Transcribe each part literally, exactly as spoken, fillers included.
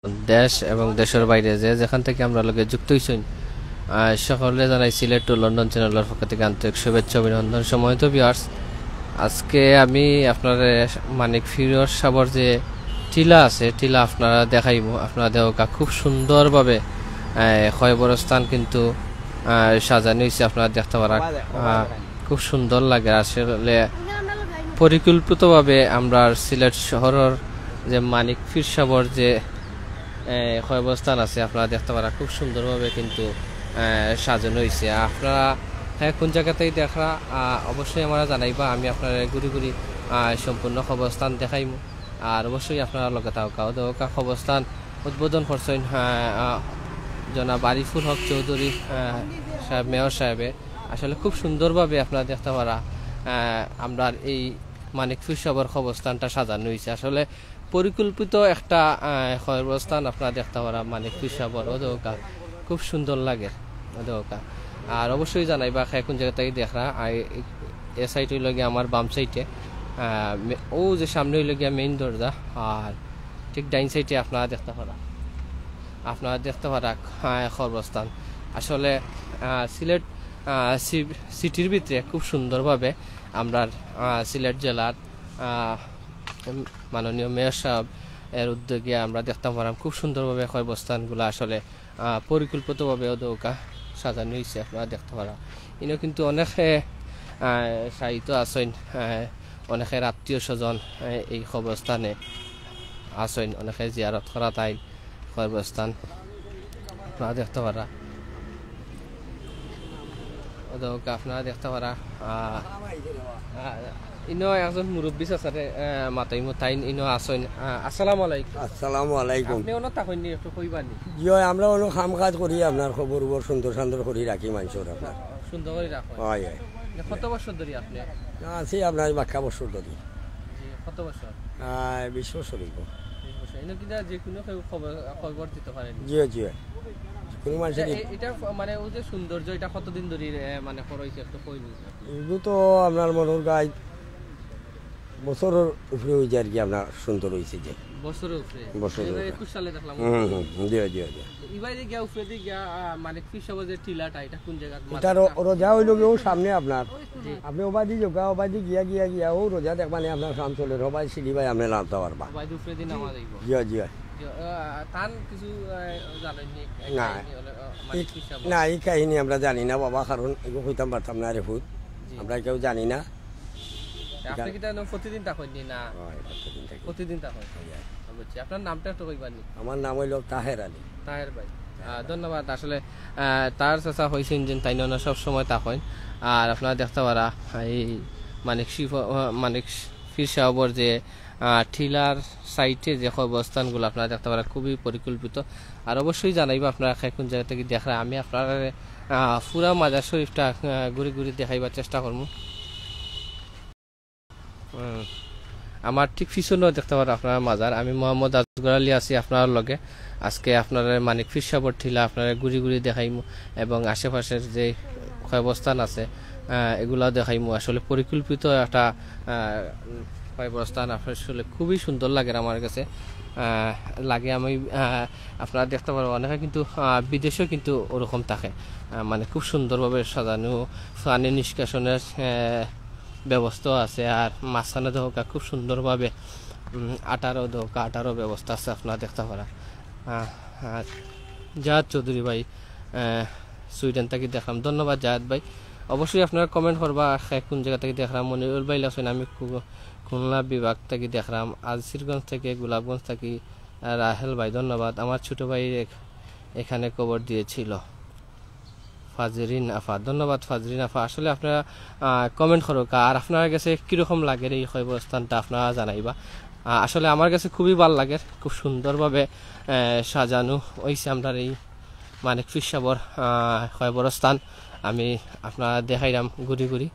দেশ এবং দেশের বাইরে যে যেখান থেকে আমরা লগে যুক্ত হইছইন, আহ, সকলে জানাই সিলেট টু লন্ডন চ্যানেলের পক্ষ থেকে আন্তরিক শুভেচ্ছা অভিনন্দন। সম্মানিত ভিউয়ার্স, আজকে আমি আপনারে মানিক ফিরোজ সাবর যে টিলা আছে, টিলা আপনারা দেখাইমু। আপনারা দেখউক্কা খুব সুন্দরভাবে, আহ, কবরস্থান কিন্তু, আহ, সাজানি হইছে। আপনারা দেখতে পারা, আহ, খুব সুন্দর লাগে আসলে। পরিকল্পিতভাবে আমরা সিলেট শহরের যে মানিক ফির সাবর যে, আহ, কবরস্থান আছে, আপনারা দেখতে পারা খুব সুন্দরভাবে কিন্তু, আহ, সাজানো হইছে। আপনারা, হ্যাঁ, কোন জায়গাতেই দেখরা, আহ, অবশ্যই আমরা জানাইবা, আমি আপনারে ঘুরি ঘুরি, আহ, সম্পূর্ণ কবরস্থান দেখাইমু। আর অবশ্যই আপনারা লগে থাকউক্কা। অউ দেখউক্কা কবরস্থান উদ্বোধন করছইন, আহ, আহ, জনাব আরিফুল হক চৌধুরী, আহ, সাহেব, মেয়র সাহেবে। আসলে খুব সুন্দরভাবে আপনারা দেখতে পারা, আহ, আমরার এই মানিক ফির সাবর কবরস্থানটা সাজানো হইছে। আসলে পরিকল্পিত একটা, আহ, কবরস্থান আপনারা দেখতে পারা মানিক ফির সাবর। অউ দেখউক্কা খুব সুন্দর লাগে, অউ দেখউক্কা। আর অবশ্যই জানাইবা কে কোন জায়গা থেকে দেখরা। আর এ সাইড হইল গিয়া আমার বাম সাইডে, আহ, মে-, অউ যে সামনে হইল গিয়া মেইন দরজা, আর ঠিক ডাইন সাইডে আপনারা দেখতে পারা, আপনারা দেখতে পারা, আহ, কবরস্থান। আসলে, আহ, সিলেট, আহ, সি-, সিটির ভিতরে খুব সুন্দরভাবে আমরার, আহ, সিলেট জেলার, আহ, উম, মাননীয় মেয়র সাহেব এর উদ্যোগে আমরা দেখতাম পারাম খুব সুন্দরভাবে কবরস্থানগুলা আসলে, আহ, পরিকল্পিতভাবে অউ দেখউক্কা সাজানো হইছে, আপনারা দেখতে পারা। ইনো কিন্তু অনেকে, আহ, শায়িত আছইন, আহ, অনেকের আত্মীয় স্বজন, আহ, এই কবরস্থানে আছইন, অনেকে জিয়ারত করাত আইন কবরস্থান, আপনারা দেখতে পারা। অউ দেখউক্কা আপনারা দেখতে পারা, আহ, আহ, ইনো একজন মুরব্বী চাচারে, আহ, মাতাইমু, তাইন ইনো আছইন। আহ, আসসালামু আলাইকুম। আসসালামু আলাইকুম। আপনি অনো থাকইন নি, একটু কইবা নি? জি অয়, আমরা অনো কাম কাজ করি, আপনার খবর উবর সুন্দর সান্দর করি রাখি মানষর আপনার। সুন্দর করি রাখইন। অয়, অয়। কত বছর ধরি আপনি? না, আছি আপনার বাক্কা বছর ধরি। জি, কত বছর? আহ, বিশ বছর হইব। বিশ বছর। ইনো কিনা যে কোনো কেউ খবর, খবর দিতে পারেন? জি অয়, জি অয়। যে কোনো মানুষের এটা, এ-, এটা ফ-, মানে অউ যে সৌন্দর্য, এটা কতদিন ধরি, এ, মানে করা হইছে একটু কইন। এগু তো আপনার মনর গাই বছরর উপরে হই যায় আর কি, আপনার সুন্দর হইছে যে। বছরর উপরে? বছরর দুই হাজার একুশ সালে দেখলাম। হুম, হুম, হুম, জি অয়, জি অয়, জি অয়। ইবাইদি গিয়া, উপরেদি গিয়া, আহ, মানিক ফির সাবর যে টিলাটা, এটা কোন জায়গা? এটা রো-, রোজা হইল গিয়া অউ সামনে আপনার। জি। আপনি ওবাদি যাউক্কা, ওবাদি গিয়া, গিয়া, গিয়া, অউ রোজা দেখ মানে আপনার কাম চলে, ওবাদি সিঁড়ি বায় আপনি লামতা পারবা। ওবাদি উপরেদি নামা যাইব। জি অয়, জি অয়। জি, আহ, তান কিছু, আহ, জানেন নি? না। কাহিনী হলো, আহ, মানিক ই-, ফির সাবর। না, এই কাহিনী আমরা জানি না বাবা, কারণ এগু কইতাম পারতাম না রে পুত। জি। আমরা কেউ জানি না। আপনি কি তাইন প্রতিদিন থাকইন নি না? অয়, প্রতিদিন থাকি। প্রতিদিন থাকইন? অয়, অয়। বুঝছি। আপনার নামটা একটু কইবা নি? আমার নাম হইল তাহের আলী। তাহের ভাই। আহ, ধন্যবাদ। আসলে, আহ, তার চাচা কইছইন যে তাইন অনো সব সময় থাকইন। আর আপনারা দেখতে পারা, এই মানিক শিফ-, আহ, মানিক ফির সাবর যে, আহ, টিলার সাইডে যে কবরস্থানগুলা আপনারা দেখতে পারা খুবই পরিকল্পিত। আর অবশ্যই জানাইবা আপনারা কে কোন জায়গা থেকে দেখরা। আমি আপনারারে, আহ, পুরা মাজার শরীফটা, আহ, ঘুরি ঘুরি দেখাইবার চেষ্টা করমু। হুম। আমার ঠিক পিছনেও দেখতে পারা আপনারা মাজার। আমি মোহাম্মদ আজগর আলী আছি আপনারার লগে। আজকে আপনারারে মানিক ফির সাবর টিলা আপনারারে ঘুরি ঘুরি দেখাইমু এবং আশেপাশের যে কবরস্থান আছে, আহ, এগুলাও দেখাইমু। আসলে পরিকল্পিত একটা, আহ, কবরস্থান আসলে খুবই সুন্দর লাগের আমার কাছে। আহ, লাগে আমি, আহ, আপনারা দেখতে পারা অনেকে কিন্তু, আহ, বিদেশেও কিন্তু ওরকম থাকে। আহ, মানে খুব সুন্দরভাবে সাজানো, পানি নিষ্কাশনের, আহ, ব্যবস্থা আছে। আর মাঝখানে দেখউক্কা খুব সুন্দরভাবে, উম, আটারও দেখউক্কা, আটারও ব্যবস্থা আছে, আপনারা দেখতে পারা। আহ, আর জাহাদ চৌধুরী ভাই, আহ, সুইডেন থাকি দেখরাম। ধন্যবাদ জাহাদ ভাই। অবশ্যই আপনারা comment করবা, কে কোন জায়গা থাকি দেখরাম। মনিরুল ভাই লেখছইন, আমি খু-, খুলনা বিভাগ থাকি দেখরাম। আজিরগঞ্জ থেকে, গোলাপগঞ্জ থাকি, আহ, রাহেল ভাই, ধন্যবাদ। আমার ছোট ভাই এখ-, এখানে কবর দিয়েছিল। ফাজরিন আফা, ধন্যবাদ ফাজরিন আফা। আসলে আপনারা, আহ, comment করউক্কা, আর আপনারার কাছে কিরকম লাগের এই কবরস্থানটা আপনারা জানাইবা। আহ, আসলে আমার কাছে খুবই ভালা লাগের, খুব সুন্দরভাবে, আহ, সাজানো হইছে আমরার এই মানিক ফির সাবর, আহ, কবরস্থান। আমি আপনারারে দেখাইরাম ঘুরি ঘুরি,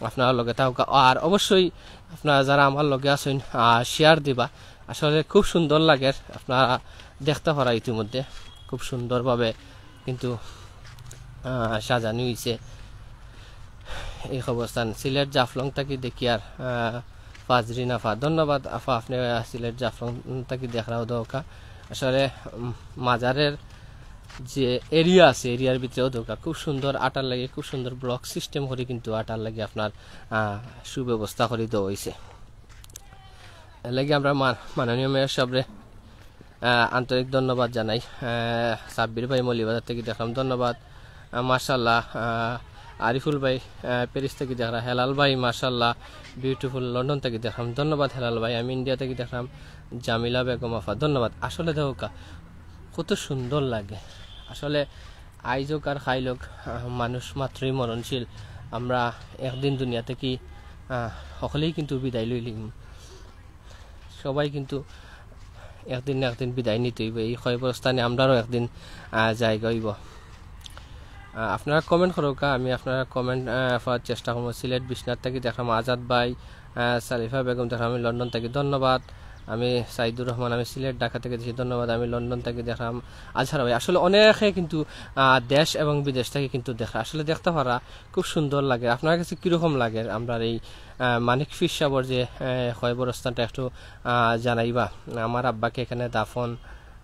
আপনারা লগে থাকউক্কা। আর অবশ্যই আপনারা যারা আমার লগে আছইন, আহ, share দিবা। আসলে খুব সুন্দর লাগের, আপনারা দেখতে পারা ইতিমধ্যে খুব সুন্দরভাবে কিন্তু, আহ, সাজানি হইছে এই কবরস্থান। সিলেট জাফলং থাকি দেখিয়ার, আহ, ফাজরিন আফা, ধন্যবাদ আফা, আপনি, আহ, সিলেট জাফলং থাকি দেখরাও দেখউক্কা। আসলে, উম, মাজারের যে এরিয়া আছে, এরিয়ার ভিতরে অউ দেখউক্কা খুব সুন্দর আটার লাগি, খুব সুন্দর ব্লক সিস্টেম করি কিন্তু আটার লাগি আপনার, আহ, সুব্যবস্থা করি দেওয়া অইছে। এর লাগি আমরা মা-, মাননীয় মেয়র সাবরে, আহ, আন্তরিক ধন্যবাদ জানাই। আহ, সাব্বির ভাই মৌলভীবাজার থাকি দেখরাম, ধন্যবাদ। আহ, মাশাআল্লাহ, আহ, আরিফুল ভাই, আহ, প্যারিস থাকি দেখরা, হেলাল ভাই মাশাআল্লাহ, বিউটিফুল লন্ডন থাকি দেখরাম, ধন্যবাদ হেলাল ভাই। আমি ইন্ডিয়া থাকি দেখরাম, জামিলা বেগম আফা, ধন্যবাদ। আসলে দেখউক্কা কত সুন্দর লাগে। আসলে আইজ অউক আর কাইল অউক, আহ, মানুষ মাত্রই মরণশীল। আমরা একদিন দুনিয়া থাকি, আহ, হকলেই কিন্তু বিদায় লইলিমু। সবাই কিন্তু একদিন না একদিন বিদায় নিতে অইবো। এই কবরস্থানে আমরারও একদিন, আহ, জায়গা অইবো। আহ, আপনারা কমেন্ট করউক্কা, আমি আপনারার কমেন্ট, আহ, পড়ার চেষ্টা করমু। সিলেট বিশ্বনাথ থাকি দেখরাম আজাদ ভাই, আহ, সালিফা বেগম দেখরাম আমি লন্ডন থাকি, ধন্যবাদ। আমি সাইদুর রহমান, আমি সিলেট ঢাকা থাকি দেখছি, ধন্যবাদ। আমি লন্ডন থাকি দেখরাম আজহার ভাই। আসলে অনেকে কিন্তু, আহ, দেশ এবং বিদেশ থাকি কিন্তু দেখরা, আসলে দেখতা পাররা খুব সুন্দর লাগে। আপনারার কাছে কিরকম লাগে আমরার এই, আহ, মানিক পীর সাবর যে, আহ, কবরস্থানটা একটু, আহ, জানাইবা। আমার আব্বাকে এখানে দাফন,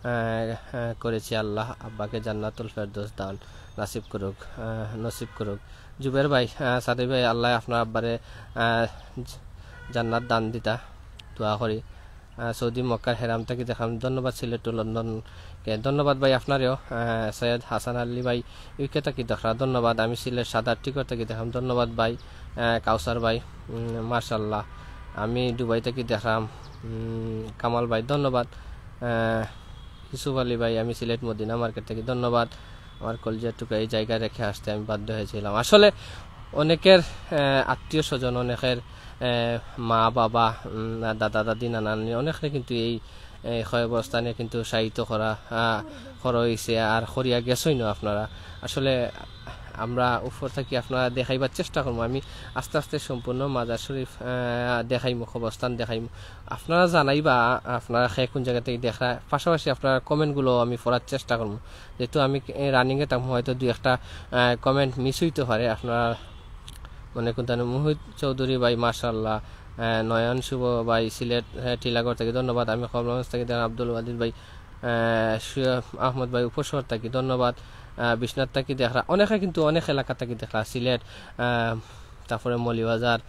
আহ, আহ, করেছি। আল্লাহ আব্বাকে জান্নাতুল ফেরদৌস দান নসিব করুক, আহ, নসিব করুক। জুবের ভাই, আহ, সাদি ভাই, আল্লাহ আপনার আব্বারে, আহ, জ-, জান্নাত দান দিতা, দোয়া করি। আহ, সৌদি মক্কার হেরাম থাকি দেখরাম, ধন্যবাদ সিলেট টু লন্ডনকে, ধন্যবাদ ভাই আপনারেও। আহ, সৈয়দ হাসান আলী ভাই, ইউকে থাকি দেখরা, ধন্যবাদ। আমি সিলেট সাদার টিকর থাকি দেখরাম, ধন্যবাদ ভাই। আহ, কাউসার ভাই, উম, মাশাআল্লাহ। আমি দুবাই থাকি দেখরাম, উম, কামাল ভাই, ধন্যবাদ। আহ, ইউসুফ আলী ভাই, আমি সিলেট মদিনা মার্কেট থাকি, ধন্যবাদ। আমার কলিজার টুকরা, এই জায়গায় রেখে আসতে আমি বাধ্য হয়েছিলাম। আসলে অনেকের, আহ, আত্মীয় স্বজন, অনেকের, আহ, মা বাবা, উম, দাদা দাদি, নানা নানি, অনেকে কিন্তু এই, এই কবরস্থানে কিন্তু শায়িত করা, আহ, করা অইছে আর করিয়া গেছইনও আপনারা। আসলে আমরা উপর থাকি আপনারা দেখাইবার চেষ্টা করমু। আমি আস্তে আস্তে সম্পূর্ণ মাজার শরীফ, আহ, দেখাইমু, কবরস্থান দেখাইমু। আপনারা জানাইবা আপনারা কে কোন জায়গা থাকি দেখরা, পাশাপাশি আপনারার কমেন্টগুলো আমি পড়ার চেষ্টা করমু। যেহেতু আমি, এ, রানিংয়ে থাকমু, হয়তো দুই একটা, আহ, কমেন্ট মিস অইতে পারে। আপনারা মনে করতেন মুহিত চৌধুরী ভাই, মাশাআল্লাহ, আহ, নয়ন শুভ ভাই, সিলেট, আহ, টিলাগড় থাকি ধন্যবাদ। আমি কমলগঞ্জ থাকি দেখরাম আব্দুল ওয়াদিদ ভাই, আহ, শুয়েব আহমদ ভাই উপশহর থাকি ধন্যবাদ। আহ, বিশ্বনাথ থাকি দেখরা, অনেকে কিন্তু অনেক এলাকা থাকি দেখরা, সিলেট, আহ, তারপরে মৌলভীবাজার,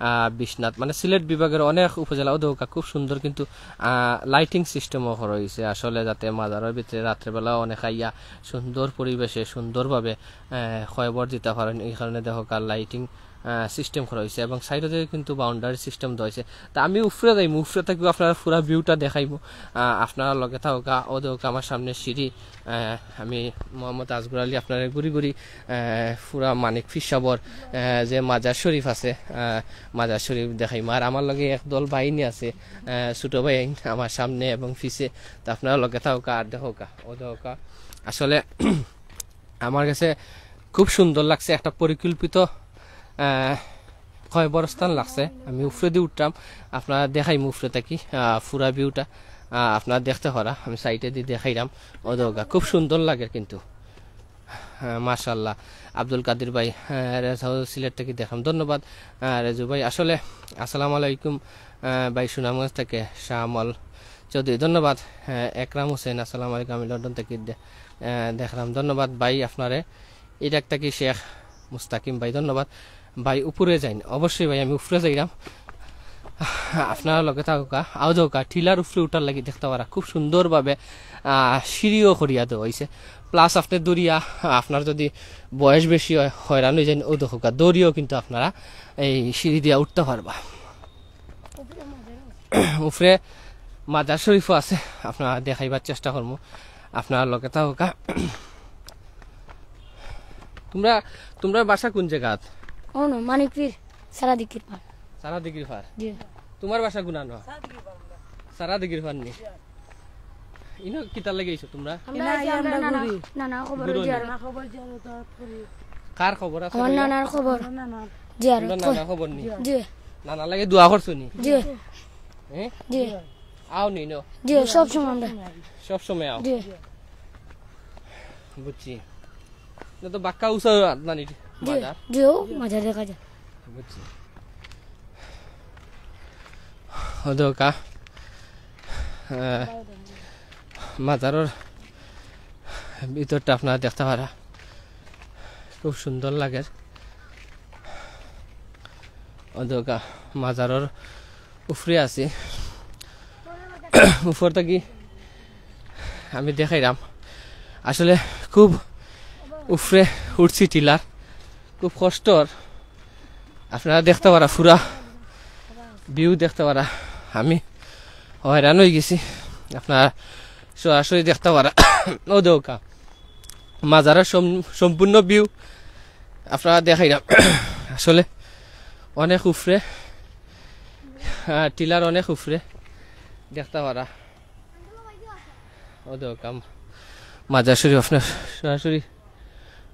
আহ, বিশ্বনাথ, মানে সিলেট বিভাগের অনেক উপজেলা। অউ দেখউক্কা খুব সুন্দর কিন্তু, আহ, লাইটিং সিস্টেমও করা অইছে আসলে, যাতে মাজারর ভিতরে রাত্রেবেলা অনেক আইয়া সুন্দর পরিবেশে সুন্দরভাবে, আহ, কবর দিতা পারইন। এই কারণে দেখউক্কা লাইটিং, আহ, সিস্টেম করা অইছে এবং সাইডে কিন্তু বাউন্ডারি সিস্টেম দেওয়া অইছে। তা আমি উপরে যাইমু, উপরে থাকিও আপনারা পুরা ভিউটা দেখাইমু। আহ, আপনারা লগে থাকউক্কা, অউ দেখউক্কা আমার সামনে সিঁড়ি। আহ, আমি মোহাম্মদ আজগর আলী আপনারে ঘুরি ঘুরি, আহ, পুরা মানিক পীর সাবর, আহ, যে মাজার শরীফ আছে, আহ, মাজার শরীফ দেখাইমু। আর আমার লগে এক দল বাহিনী আছে, আহ, ছোট ভাই আমার সামনে এবং পিছে। তা আপনারা লগে থাকউক্কা আর দেখউক্কা, অউ দেখউক্কা। আসলে আমার কাছে খুব সুন্দর লাগছে, একটা পরিকল্পিত, আহ, কবরস্থান লাগছে। আমি উপরেদি উঠরাম, আপনারা দেখাইমু উপরে থাকি, আহ, পুরা ভিউটা, আহ, আপনারা দেখতে পাররা। আমি সাইডেদি দেখাইরাম, অউ দেখউক্কা খুব সুন্দর লাগে কিন্তু। আহ, মাশাআল্লাহ। আব্দুল কাদির ভাই, আহ, রেজাউল সিলেট থাকি দেখরাম, ধন্যবাদ। আহ, রেজু ভাই, আসলে আসসালামু আলাইকুম, আহ, ভাই সুনামগঞ্জ থাকি শাহমল চৌধুরী, ধন্যবাদ। আহ, একরাম হোসেন, আসসালামু আলাইকুম, আমি লন্ডন থাকি দে-, আহ, দেখরাম, ধন্যবাদ ভাই আপনারে। ইরাক থাকি শেখ মুস্তাকিম ভাই, ধন্যবাদ। ভাই উপরে যাইন, অবশ্যই ভাই আমি উপরে যাইরাম। আপনারা লগে থাকউক্কা, অউ দেখউক্কা, টিলার উপরে উঠার লাগি দেখতা পাররা খুব সুন্দরভাবে, আহ, সিঁড়িও করিয়া দেওয়া অইছে। প্লাস আপনে দৌড়িয়া, আপনার যদি বয়স বেশি অয়, হয়রান অইযাইন, অউ দেখউক্কা, দৌড়িয়াও কিন্তু আপনারা এই সিঁড়ি দিয়া উঠতা পারবা। উপরে মাজার শরীফও আছে, আপনারা দেখাইবার চেষ্টা করমু। আপনারা লগে থাকউক্কা। তোমরা, তোমরার বাসা কোন জাগাত? অনো, মানিক পীর, সারা দিঘির পার। সারা দিঘির পার? জি। তোমার বাসা কুনানো? সারা দিঘির পার নি? ইনো কিতার লাগি আইছো তোমরা? আমরা ইনো আইছি আই আমরা আমরা নানা, ঘুরি। নানা কবর ঘুরো নি? জিয়ারত। নানা কবর জিয়ারত করি। কার কবর আছে আমার কইলা? নানার কবর। আমার নানা। জিয়ারত তোমরা করি। নানা কবর নি? জি। নানা লাগি দোয়া করছো নি? জি। হ্যাঁ? জি। আও নি ইনো? জি, সব সময় আমরা। সব সময় আও? জি। বুঝছি। ইটা তো বাক্কা উঁচা নানি জি, মাজার? জি, অউ মাজার দেখা যায়। বুঝছি। অউ দেখউক্কা, আহ, মাজারর ভিতরটা আপনারা দেখতা পারা, খুব সুন্দর লাগের। অউ দেখউক্কা, মাজারর উফরে আছি, উপর থাকি আমি দেখাইরাম। আসলে খুব উফরে উঠছি টিলার, খুব কষ্টর। আপনারা দেখতা পারা, পুরা ভিউ দেখতা পারা। আমি হয়রান অইগেছি, আপনারা সরাসরি দেখতা পারা। অউ দেখউক্কা, মাজারর সম-, সম্পূর্ণ ভিউ আপনারা দেখাইরাম। আসলে অনেক উফরে, আহ, টিলার অনেক উফরে দেখতা পারা। অউ দেখউক্কা, মাজার শরীফ আপনারা সরাসরি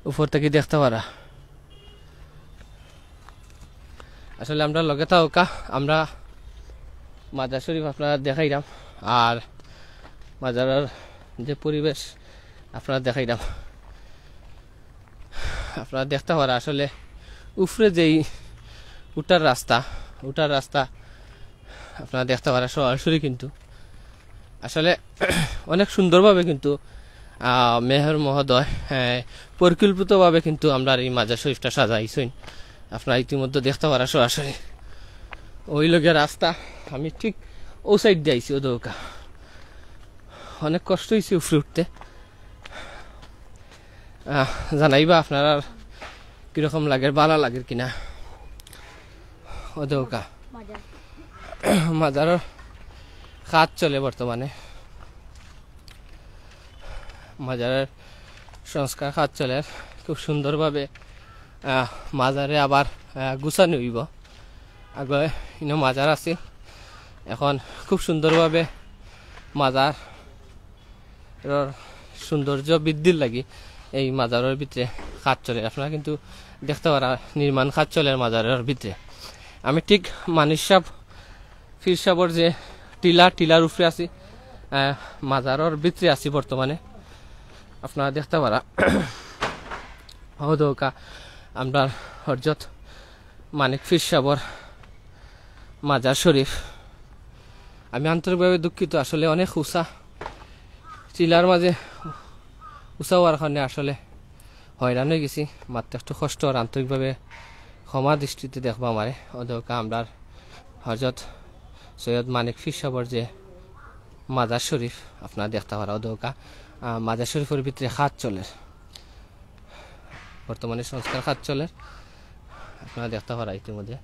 উপর থাকি দেখতা পারা। আসলে আমরার লগে থাকউক্কা, আমরা মাজার শরীফ আপনারারে দেখাইরাম, আর মাজারর যে পরিবেশ আপনারারে দেখাইরাম। আপনারা দেখতা পারা আসলে উফরে যেই উঠার রাস্তা, উঠার রাস্তা আপনারা দেখতা পারা সরাসরি কিন্তু আসলে অনেক সুন্দরভাবে কিন্তু, আহ, মেহের মহোদয়, আহ, পরিকল্পিতভাবে কিন্তু আমরার এই মাজার শরীফটা সাজাইছইন। আপনারা ইতিমধ্যে দেখতা পারা সরাসরি। অউ লগে রাস্তা, আমি ঠিক অউ সাইড দিয়া আইছি, অউ দেখউক্কা। অনেক কষ্ট অইছে উফরে উঠতে। আহ, জানাইবা আপনারার কিরকম লাগের, ভালা লাগের কিনা। অউ দেখউক্কা, মাজারর কাজ চলে বর্তমানে, মাজারর সংস্কার কাজ চলের। খুব সুন্দরভাবে, আহ, মাজারে আবার, আহ, গুছানি অইবো। আগে ইনো মাজার আছিল, এখন খুব সুন্দরভাবে মাজার এর সৌন্দর্য বৃদ্ধির লাগি এই মাজারর ভিতরে কাজ চলের। আপনারা কিন্তু দেখতা পারা নির্মাণ কাজ চলের মাজারর ভিতরে। আমি ঠিক মানিক সাব, পীর সাবর যে টিলা, টিলার উফরে আছি, আহ, মাজারর ভিতরে আছি বর্তমানে। আপনারা দেখতা পারা, অউ দেখউক্কা, আমরার হজরত মানিক পীর সাবর মাজার শরীফ। আমি আন্তরিকভাবে দুঃখিত, আসলে অনেক উচা, টিলার মাঝে উচা অওয়ার কারণে আসলে হয়রান অইগেছি। মাততে একটু কষ্ট অর, আন্তরিকভাবে ক্ষমা দৃষ্টিতে দেখবা আমারে। অউ দেখউক্কা, আমরার হজরত সৈয়দ মানিক পীর সাবর যে মাজার শরীফ আপনারা দেখতা পারা, অউ দেখউক্কা, আহ, মাজার শরীফর ভিতরে কাজ চলের, বর্তমানে সংস্কার কাজ চলের, আপনারা দেখতা পারা ইতিমধ্যে।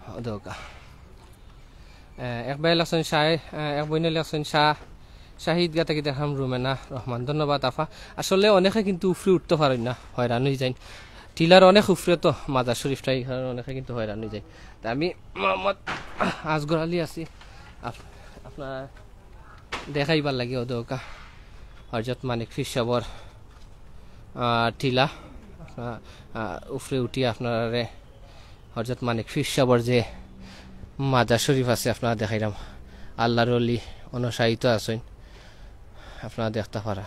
অউ দেখউক্কা, আহ, এক ভাই লেখছইন শাহ, আহ, এক বইনে লেখছইন শাহ, শাহিদ গা থাকি দেখলাম রুমেনা রহমান, ধন্যবাদ আফা। আসলে অনেকে কিন্তু উফরে উঠতে পারইন না, হয়রান অইযাইন। টিলার অনেক উফরে তো মাজার শরীফটা, এই কারণে অনেকে কিন্তু হয়রান অইযাইন। তা আমি মোহাম্মদ আসগর আলী আছি, আপ-, আপনারা দেখাইবার লাগি অউ দেখউক্কা হজরত মানিক পীর সাবর, আহ, টিলা। আহ, আহ, উফরে উঠি আপনারারে হজরত মানিক পীর সাবর যে মাজার শরীফ আছে আপনারা দেখাইরাম। আল্লাহর ওলি অনো শায়িত আছইন, আপনারা দেখতা পারা।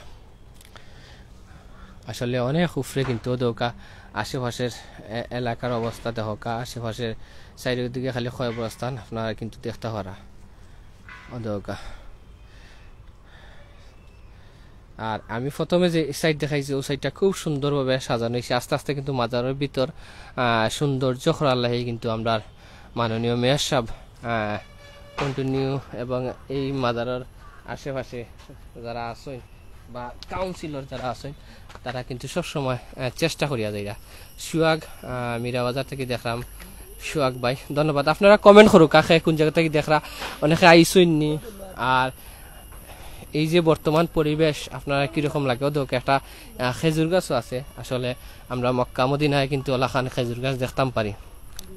আসলে অনেক উফরে কিন্তু অউ দেখউক্কা আশেপাশের এ-, এলাকার অবস্থা দেখউক্কা, আশেপাশের চারিদিকে খালি কবরস্থান আপনারা কিন্তু দেখতা পারা। অউ দেখউক্কা। আর আমি প্রথমে যে সাইড দেখাইছি, অউ সাইডটা খুব সুন্দরভাবে সাজানো অইছে। আস্তে আস্তে কিন্তু মাজারর ভিতর, আহ, সৌন্দর্য করার লাগি কিন্তু আমরার মাননীয় মেয়র সাব, আহ, কন্টিনিউ এবং এই মাজারর আশেপাশে যারা আছইন বা কাউন্সিলর যারা আছইন, তারা কিন্তু সবসময়, আহ, চেষ্টা করিয়া যাইরা। সুয়াগ, আহ, মীরা বাজার থাকি দেখলাম, সুয়াগ ভাই, ধন্যবাদ। আপনারা কমেন্ট করউক্কা, কে কোন জাগা থাকি দেখরা, অনেকে আইছইন নি। আর এই যে বর্তমান পরিবেশ আপনারা কিরকম লাগে? অউ দেখউক্কা একটা, আহ, খেজুর গাছও আছে। আসলে আমরা মক্কা মদিনায় কিন্তু অলাখান খেজুর গাছ দেখতাম পারি।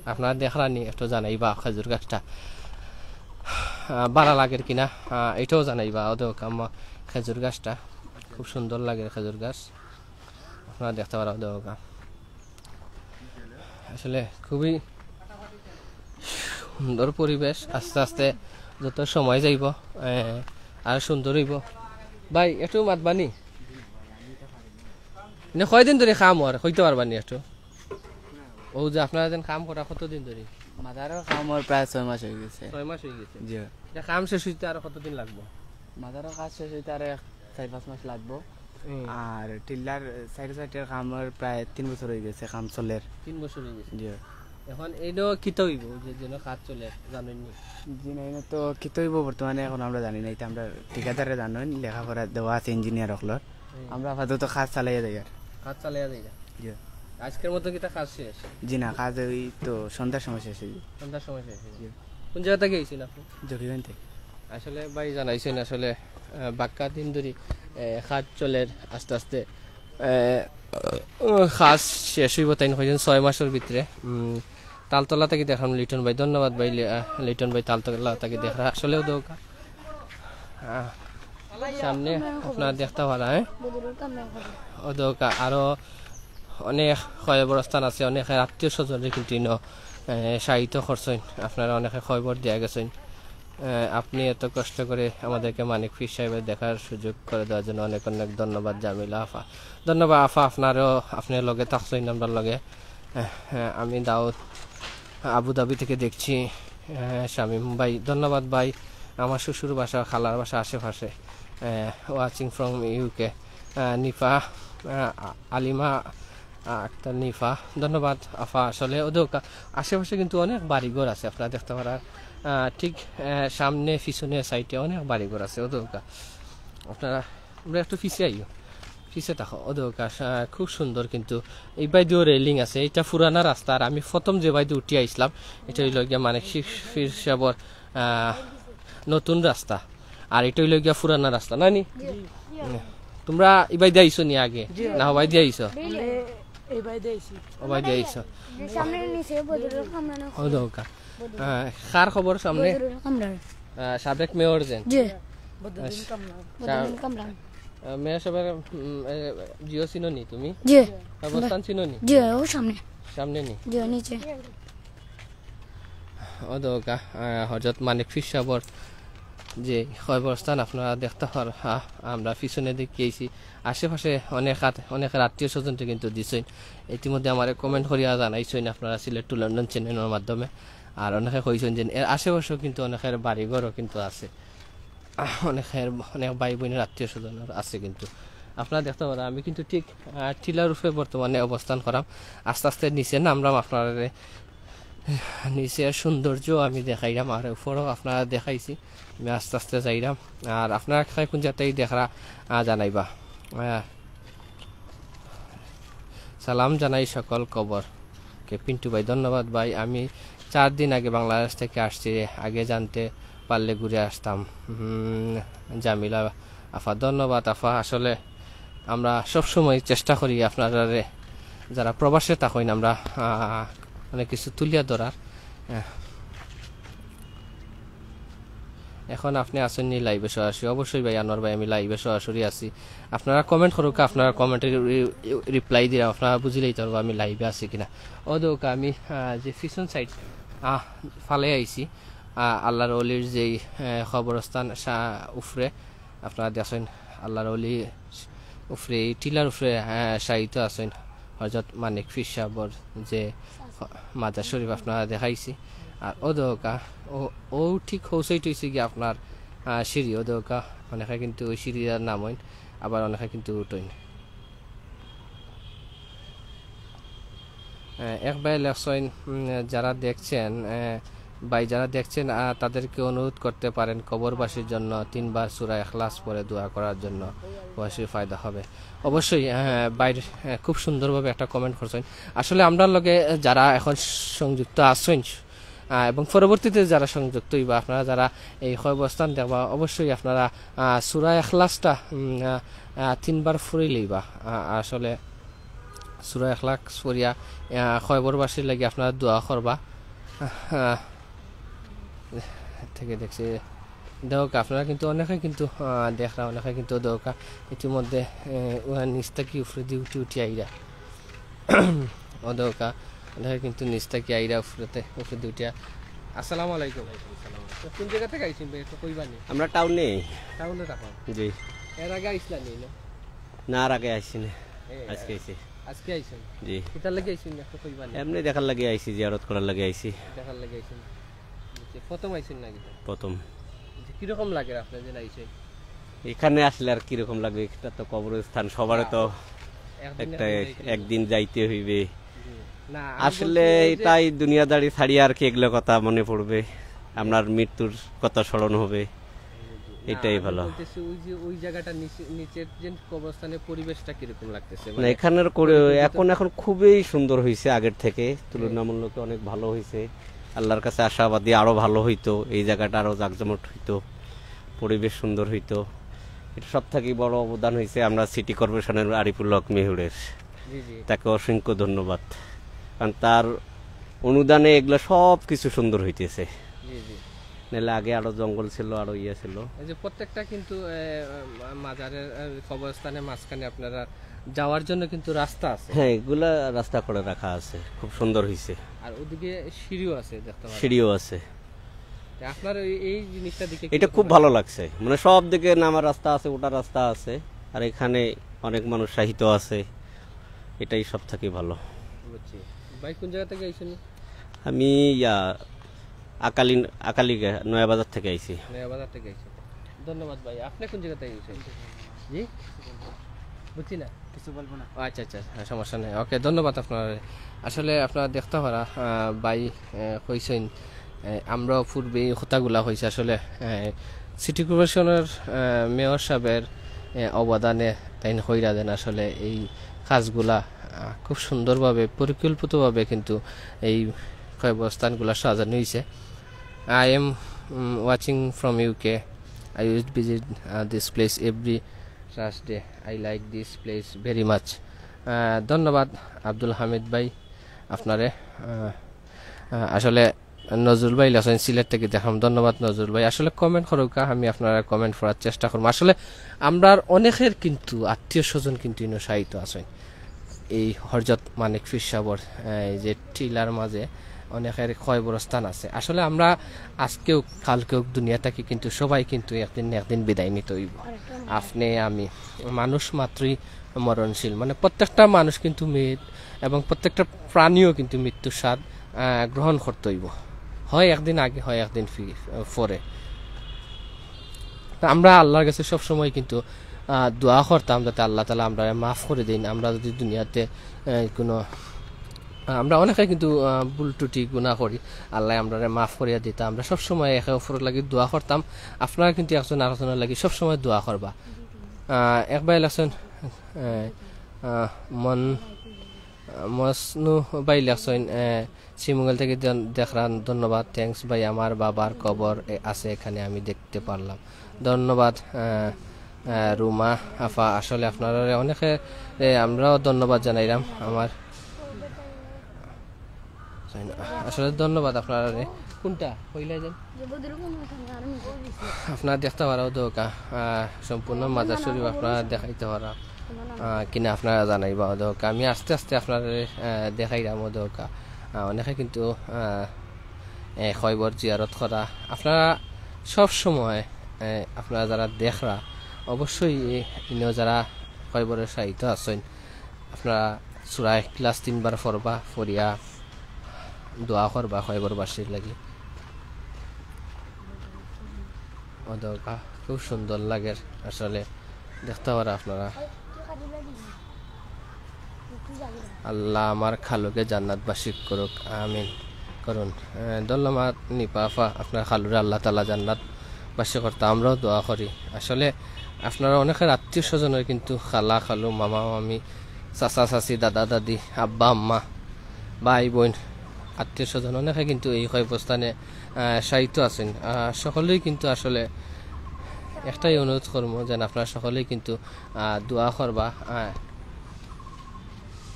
আপনারা দেখরা নি একটু জানাইবা খেজুর গাছটা, আহ, ভালা লাগের কিনা, আহ, ইটাও জানাইবা। অউ দেখউক্কা আমা-, খেজুর গাছটা খুব সুন্দর লাগের খেজুর গাছ, আপনারা দেখতা পারা। অউ দেখউক্কা আসলে খুবই সুন্দর পরিবেশ, আস্তে আস্তে যত সময় যাইবো, এ, আরো সুন্দর অইবো। ভাই, একটু মাতবা নি? মানে কয়দিন ধরি কাম অর, কইতা পারবা নি একটু? অউ যে আপনারা যেন কাম করা কতদিন ধরি? মাজারর কাম অর প্রায় ছয় মাস অইগেছে। ছয় মাস অইগেছে? জি। ইটা কাম শেষ অইতে আরো কতদিন লাগবো? মাজারর কাজ শেষ অইতে আর এক চাইর পাঁচ মাস লাগবো। হুম। আর টিল্লার সাইডে সাইডের কামর প্রায় তিন বছর অই গেছে, কাম চলের। তিন বছর অই গেছে। জি। এখন এইনো কিতা অইবো যে যেন কাজ চলের, জানইন নি? জি না, এইনো তো কিতা অইবো বর্তমানে এখন আমরা জানি না, ইটা আমরা ঠিকাদারে জানইন, লেখাপড়া দেওয়া আছে ইঞ্জিনিয়ার অকলর। হুম। আমরা আপাতত কাজ চালাইয়া যাইয়ার। কাজ চালাইয়া যাইরা? জি। আজকের মতো কিতা কাজ শেষ? জি না, কাজ ওই তো সন্ধ্যার সময় শেষ অইবো। সন্ধ্যার সময় শেষ অইবো। জি। কোন জাগা থাকি আইছইন আপনি? জকিগঞ্জ থাকি। আসলে ভাই জানাইছইন আসলে, আহ, বাক্কা দিন ধরি, আহ, কাজ চলের আস্তে আস্তে, আহ, কাজ শেষ অইবো তাইন কইছইন ছয় মাসর ভিতরে। উম, তালতলা থাকি দেখলাম লিটন ভাই, ধন্যবাদ ভাই, লি-, আহ, লিটন ভাই তালতলা থাকি দেখরা। আসলেও দৌকা, আহ, সামনে আপনারা দেখতা পারা, হ্যাঁ? ও দৌকা আরো অনেক কবরস্থান আছে, অনেকের আত্মীয় স্বজনরে কিন্তু ইনো, আহ, শায়িত করছইন, আপনারা অনেকে খবর দিয়া গেছইন। আহ, আপনি এত কষ্ট করে আমাদেরকে মানিক পীর সাহেবের দেখার সুযোগ করে দেওয়ার জন্য অনেক অনেক ধন্যবাদ জামিলা আফা। ধন্যবাদ আফা, আপনারও, আপনার লগে থাকছইন আমরার লগে। আহ, আহ, আমি দাউদ আবুধাবি থেকে দেখছি। আহ, শামীম ভাই, ধন্যবাদ ভাই। আমার শ্বশুর বাসা, খালার বাসা আশেপাশে। আহ, watching from U K। আহ, নিফা, আহ, আলিমা, আহ, আক্তার নিফা, ধন্যবাদ আফা। আসলে ওদৌকা আশেপাশে কিন্তু অনেক বাড়িঘর আছে, আপনারা দেখতা পারা। আহ, ঠিক, আহ, সামনে পিছনে সাইডে অনেক বাড়িঘর আছে ওদৌকা। আপনারা, আমরা একটু পিছে আইও, পিছে থাকো। ওদৌকা, আহ, খুব সুন্দর, কিন্তু এই বাইদিও রেলিং আছে। এটা পুরানা রাস্তা, আর আমি প্রথম যে বাইদি উঠি আইছলাম, এটা অইলো গিয়া মানিক পীর সাহেবর, আহ, নতুন রাস্তা, আর এটা অইলো গিয়া পুরানা রাস্তা, না নি? জি। তোমরা ইবাইদি আইছো নি আগে? জি। না, হবাইদি আইছো? জি। আমরা এই বাইদি আইছি। হবাইদি আইছো? যে সামনে নিচে বদরুল কামরান। ও দৌকা। আহ, কার খবর সামনে? বদরুল কামরান। আহ, সাবেক মেয়র যেন? জি। বদরুল আহ, কামরান। বদরুল কামরান। আহ, মেয়র সাহেবের, উম, এ, জিও চিনো নি তুমি? জি। কবরস্থান চিনো নি? জি, ও সামনে। সামনে নি? জি, নিচে। ও দৌকা, আহ, হজরত মানিক পীর সাহেবর যে কবরস্থান আপনারা দেখতা পারা, আমরা পিছনে দেখি আইছি। আশেপাশে অনেক আত-, অনেকের আত্মীয় স্বজনরে কিন্তু দিছইন। ইতিমধ্যে আমারে comment করিয়া জানাইছইন আপনারা সিলেট to লন্ডন channel-র মাধ্যমে। আর অনেকে কইছইন যে এর আশেপাশেও কিন্তু অনেকের বাড়িঘরও কিন্তু আছে। অনেকের, অনেক ভাই বইনের আত্মীয় স্বজন আছে কিন্তু। আপনারা দেখতা পারা, আমি কিন্তু ঠিক, আহ, টিলার উপরে বর্তমানে অবস্থান করাম। আস্তে আস্তে নিচে নামরাম, আপনারারে নিচের সৌন্দর্য আমি দেখাইরাম, আর উপরেও আপনারা দেখাইছি। আমি আস্তে আস্তে যাইরাম। আর আপনারা কে কোন জাগাত দেখরা, আহ, জানাইবা। আহ, সালাম জানাই সকল কবর কে। পিন্টু ভাই, ধন্যবাদ ভাই। আমি চার দিন আগে বাংলাদেশ থেকে আসছি, আগে জানতে পারলে ঘুরে আসতাম। হুম, জামিলা আফা, ধন্যবাদ আফা। আসলে আমরা সবসময় চেষ্টা করি আপনারারে, যারা প্রবাসে থাকইন, আমরা, আহ, অনেক কিছু তুলিয়া ধরার। আহ, এখন আপনি আছেন নি live-এ সরাসরি? অবশ্যই ভাই, আনোয়ার ভাই, আমি live-এ সরাসরি আছি। আপনারা comment করুক্কা, আপনারা comment-এ রি-, reply দিলাম, আপনারা বুঝিলেই তো পারবা আমি live-এ আছি কিনা। ও দৌকা, আমি, আহ, যে পিছন side, আহ, ফালে আইছি, আহ, আল্লাহর অলির যেই, আহ, কবরস্থান সা-, উপরে, আপনারা দেখছেন আল্লাহর অলি উপরে, এই টিলার উপরে, আহ, শায়িত আছেন হযরত মানিক পীর সাহেবর যে মাজার শরীফ আপনারা দেখাইছি। আর ও দৌকা, ও, ও ঠিক হৌসাইট হইছে কি আপনার, আহ, সিঁড়ি, ও দৌকা, অনেকে কিন্তু ওই সিঁড়ির নামইন, আবার অনেকে কিন্তু উঠইন। আহ, এক ভাই লেখছইন, উম, যারা দেখছেন, আহ, ভাই যারা দেখছেন, আহ, তাদেরকে অনুরোধ করতে পারেন কবরবাসীর জন্য তিনবার সূরা ইখলাস পড়ে দোয়া করার জন্য, অবশ্যই ফায়দা হবে। অবশ্যই, আহ, ভাইর, আহ, খুব সুন্দরভাবে একটা comment করছইন। আসলে আমরার লগে যারা এখন সংযুক্ত আছইন, আহ, এবং পরবর্তীতে যারা সংযুক্ত হইবা, আপনারা যারা এই কবরস্থান দেখবা, অবশ্যই আপনারা, আহ, সূরা ইখলাসটা, উম, আহ, আহ, তিনবার পড়ি লইবা। আহ, আসলে সূরা ইখলাস পড়িয়া, আহ, কবরবাসীর লাগি আপনারা দোয়া করবা। আহ, থেকে দেখছি, দেখউক্কা, আপনারা কিন্তু অনেকে কিন্তু, আহ, দেখরা, অনেকে কিন্তু দেখউক্কা ইতিমধ্যে, আহ, ওরা নিচ থাকি উপরেদি উঠি উঠি আইরা। ও দেখউক্কা, অনেকে কিন্তু নিচ থাকি আইরা উপরেতে, উপরেদি উঠিয়া। আসসালামু আলাইকুম। তো কোন জাগা থাকি আইছইন ভাই, একটু কইবা নি? আমরা টাউনে। টাউনে থাকো? জি। এর আগে আইছলা নি, না? না, আর আগে আইছি না। এ, আজকে আইছি। আজকে আইছইন? জি। কিতার লাগি আইছইন, একটু কইবা নি? এমনি দেখার লাগি আইছি, জিয়ারত করার লাগি আইছি। দেখার লাগি আইছইন। বুঝছি, প্রথম আইছইন নাকি? প্রথম। বুঝছি, কিরকম লাগের আপনার যে আইছইন? এখানে আসলে আর কিরকম লাগবে? এটা তো কবরস্থান, সবারও তো একদিন একটা একদিন যাইতে একদিন হইবে। জি। না, আমি আসলে বলছি এই যে এটাই দুনিয়াদারি ছাড়িয়া আর কি এগুলো কথা মনে পড়বে, আপনার মৃত্যুর কথা স্মরণ হবে, জি, জি। না, এটাই আমি ভালো। বলতেছি ওই যে ওই জায়গাটা নিচে, নিচের যে কবরস্থানের পরিবেশটা কিরকম লাগতেছে? না, মানে এখানের করে পরিবেশটা তো এখন, এখন খুবই সুন্দর হইছে আগের থেকে, হুম। তুলনামূলক অনেক ভালো হইছে। আল্লাহর কাছে আশাবাদী আরো ভালো হইতো, এই জায়গাটা আরো জাঁকজমট হইতো, পরিবেশ সুন্দর হইতো। এটা সব থেকে বড় অবদান হইছে আমরা সিটি কর্পোরেশনের আরিফুল হক মেহুরের। জি, জি। তাকে অসংখ্য ধন্যবাদ, কারণ তার অনুদানে এগুলো সব কিছু সুন্দর হইতেছে। জি, জি। নাহলে আগে আরো জঙ্গল ছিল, আরো ইয়ে ছিল। এই যে প্রত্যেকটা কিন্তু, এ, মা-, মাজারের, এ, কবরস্থানের মাঝখানে আপনারা যাওয়ার জন্য কিন্তু রাস্তা আছে। হ্যাঁ, এগুলা রাস্তা করে রাখা আছে, খুব সুন্দর হইছে। আর ওদিকে সিঁড়িও আছে দেখতে পাচ্ছি। সিঁড়িও আছে। তা আপনার এই, এই জিনিসটা দেখে এটা কিরকম খুব লাগে? ভালো লাগছে, মানে সব দিকে নামার রাস্তা আছে, ওঠার রাস্তা আছে, আর এখানে অনেক মানুষ শায়িত আছে, এটাই সব থেকে ভালো। বুঝছি। ভাই, কোন জায়গা থেকে আইছেন? আমি ইয়া আকালি, আকালি নয়া বাজার থেকে আইছি। নয়া বাজার থেকে আইছেন। ধন্যবাদ ভাই। আপনি কোন জায়গা থেকে আইছেন? জি, বুঝছি না। কিছু বলবো না। আচ্ছা, আচ্ছা, হ্যাঁ, সমস্যা নেই। ওকে, ধন্যবাদ আপনার। আসলে আপনারা দেখতে পারা, আহ, ভাই, আহ, কইছেন, আহ, আমরাও পূর্বে এই কথাগুলা কইছি। আসলে, আহ, সিটি কর্পোরেশনের, আহ, মেয়র সাহেবের, আহ, অবদানে তাইন কইরা দেন আসলে এই কাজগুলা, আহ, খুব সুন্দরভাবে, পরিকল্পিতভাবে কিন্তু এই কবরস্থানগুলা সাজানো হইছে। I am, mm, watching from U K. I used visit, uh, this place every Thursday. I like this place very much. আহ, ধন্যবাদ আব্দুল হামিদ ভাই আপনারে। আহ, আহ, আসলে নজরুল ভাই লেখছেন সিলেট থেকে দেখলাম, ধন্যবাদ নজরুল ভাই। আসলে comment করুকা, আমি আপনারা comment করার চেষ্টা করবো। আসলে আমরার অনেকের কিন্তু আত্মীয় স্বজন কিন্তু ইনো শায়িত আছেন এই হজরত মানিক পীর সাহেবর, আহ, এই যে টিলার মাঝে অনেকের কবরস্থান আছে। আসলে আমরা আজকেও কালকেও দুনিয়া থাকি, কিন্তু সবাই কিন্তু একদিন না একদিন বিদায় নিতে হইব। আপনি আমি মানুষ মাত্রই মরণশীল, মানে প্রত্যেকটা মানুষ কিন্তু মৃত এবং প্রত্যেকটা প্রাণীও কিন্তু মৃত্যুর স্বাদ, আহ, গ্রহণ করতে হইব, হয় একদিন আগে, হয় একদিন ফি-, পরে। তা আমরা আল্লাহর কাছে সবসময় কিন্তু, আহ, দোয়া করতাম যাতে আল্লাহ তাআলা আমরারে মাফ করে দিন। আমরা যদি দুনিয়াতে, আহ, কোনো, আহ, আমরা অনেকে কিন্তু, আহ, ভুল ত্রুটি গুনাহ করি, আল্লাহ আমরারে মাফ করিয়া দিতা। আমরা সবসময় একে অপরের লাগি দোয়া করতাম। আপনারা কিন্তু একজন আরেকজনের লাগি সবসময় দোয়া করবা। আহ, এক ভাই লেখছেন, আহ, আহ, মন, আহ, মসনু ভাই লেখছেন, আহ, শ্রীমঙ্গল থেকে দেন-, দেখরাম, ধন্যবাদ, thanks ভাই, আমার বাবার কবর এ-, আছে এখানে, আমি দেখতে পারলাম। ধন্যবাদ, আহ, আহ, রুমা আফা, আসলে আপনারা অনেকে, এ, আমরাও ধন্যবাদ জানাইলাম। আমার আসলে ধন্যবাদ আপনারারে। কোনটা? কইলাই যেন? আপনারা দেখতে পারো দোকা, আহ, সম্পূর্ণ মাজার শরীফ আপনারা দেখাইতে পারো। আহ, কিনা আপনারা জানাইবা দোকা। আমি আস্তে আস্তে আপনারারে, আহ, দেখাইলাম দোকা। আহ, অনেকে কিন্তু, আহ, এ, কবর জিয়ারত করা। আপনারা সব সময়, এ, আপনারা যারা দেখরা, অবশ্যই ইনো যারা কবরে শায়িত আছেন, আপনারা সূরা ইখলাস তিনবার পড়বা, পড়িয়া দোয়া করবা কবরবাসীর লাগি। ও দোয়া খুব সুন্দর লাগে আসলে, দেখতে পারা আপনারা। আল্লাহ আমার খালুকে জান্নাতবাসী করুক, আমিন। করুন। এ, ধন্যবাদ নিপা আফা, আপনার খালুরে আল্লাহ তাআলা জান্নাতবাসী করতা, আমরাও দোয়া করি। আসলে আপনারা অনেকের আত্মীয় স্বজনের কিন্তু খালা, খালু, মামা, মামি, চাচা, চাচি, দাদা, দাদি, আব্বা, আম্মা, ভাই, বোন, আত্মীয় স্বজন অনেকে কিন্তু এই কবরস্থানে, আহ, শায়িত আছেন। আহ, সকলেই কিন্তু আসলে একটাই অনুরোধ করবো যেন আপনারা সকলেই কিন্তু, আহ, দোয়া করবা, আহ,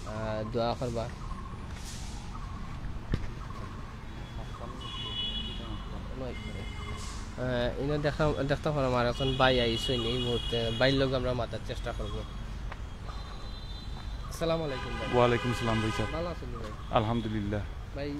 আহ, দোয়া করবা। আহ, ইনো দেখা, দেখতে পারো আমার একজন ভাই আইসইন এই মুহূর্তে, ভাইর লগে আমরা মাতার চেষ্টা করবো। আসসালামু আলাইকুম ভাই। ওয়ালাইকুম সালাম ভাই সাহেব। ভালো আছেন ভাই? আলহামদুলিল্লাহ। ভাই,